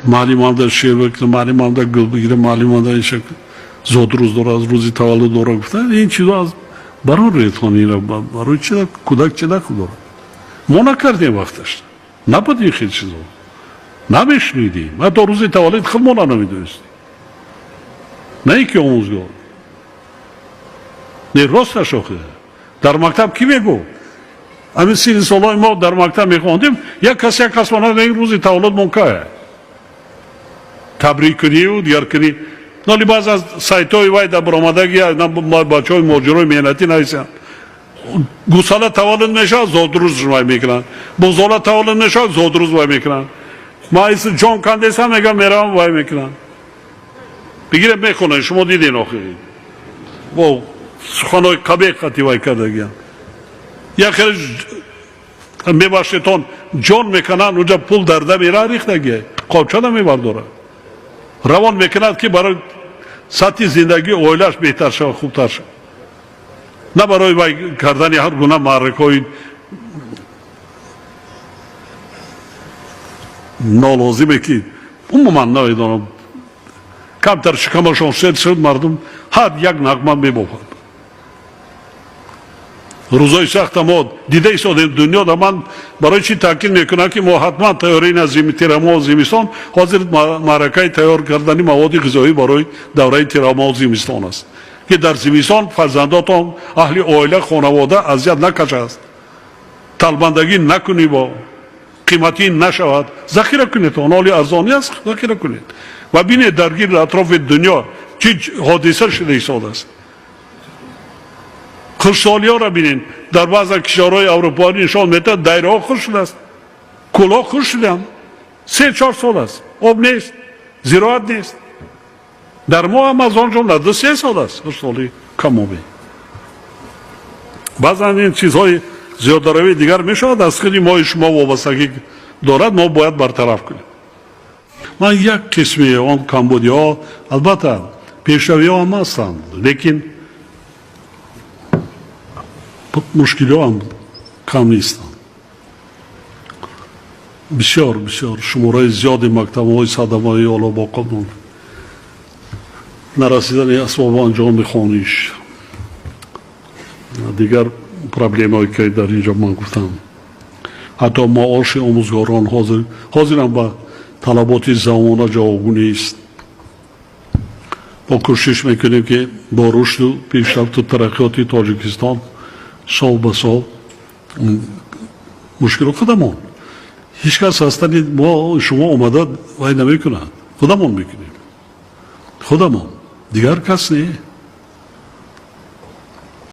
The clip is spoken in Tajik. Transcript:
Маълимам шеър бикунад, маълимам гул бигирад, маълимам иша зодрӯз дорад, рӯзи таваллуд дорад гуфта, ин чизо аз барор ретон, ина барои чи кӯдак чи дахл дорад? Мо накардем, вақташ набуд ин хел чизо, намешунидем, ҳатто рӯзи таваллуд худмона намедонистем, на ин ки омӯзгор. Не, росташ охир, дар мактаб кӣ мегуфт? Ҳамин синни солҳои мо дар мактаб мехондем, як кас як кас мона рӯзи таваллуд монкая табрик кунию дигар кунӣ. Ноли баъзе аз сайтҳои вай дар баромадаги бачаҳои моҷирои меҳнатӣ нависанд: гусала таваллуд мешавад, зодрӯз вай мекунанд, бузола таваллуд мешавад, зодрӯз вай мекунанд, ма ҷон кандесам мегам, меравам, вай мекунанд, бигирем, мехонанд. Шумо диден, охир бо суханҳои қабеҳ қати вай кардагиям. Як хеле, мебахшедтон, ҷон мекунанд, уҷа пул дарда мера, рихтагия қопчада мебардорад, равон мекунад, ки барои сатҳи зиндагии оилааш беҳтар шавад, хубтар шавад, на барои вай кардани ҳар гуна маъракаҳои нолозиме, ки умуман намедонам, камтар шикамашон сер шуд, мардум ҳар як нағма мебофад. Рӯзои сахта мо дида истодем дунёда. Ман барои чӣ таъкид мекунам, ки мо ҳатман тайёрии на тирамоҳ, зимистон. Ҳозир маъракаи тайёр кардани маводи ғизоӣ барои давраи тирамоҳ, зимистон аст, ки дар зимистон фарзандотон, аҳли оила, хонавода азият накашад, талбандагӣ накунӣ, бо қиматӣ нашавад. Захира кунед, он оли арзонӣ аст, захира кунед ва бинед, дар гирди атрофи дунё чӣ ҳодиса шуда истодааст. Хушсолиҳоро бинед, дар баъза кишварҳои аврупоӣ нишон медиҳад, дайраҳо хуш шудааст, кӯлҳо хуш шуданд, 3-4 сол аст об нест, зироат нест. Дар мо ҳам аз он ҷумла 2-3 сол аст хушсолӣ, камобӣ. Баъзан ин чизҳои зиёдаравии дигар мешавад, аз худи мои шумо вобастагӣ дорад, мо бояд бартараф кунем. Ман як қисми он камбудиҳо, албатта пешравиҳо ҳам ҳастанд, лекин мушкилиҳо ҳам кам нестанд. Бисёр бисёр шумораи зиёди мактабҳои садамаи оло боқӣ монд, нарасидани асбобу анҷоми хониш, дигар проблемаое ки дар ин ҷо ман гуфтам. Ҳатто маоши омӯзгорон ҳозирам ба талаботи замона ҷавобгӯ нест. Мо кӯшиш мекунем, ки бо рушду пешрафту тараққиёти Тоҷикистон сол ба сол мушкило худамон, ҳеҷ кас ҳастани мо шумо омада вай намекунад, худамон мекунем, худамон, дигар кас не.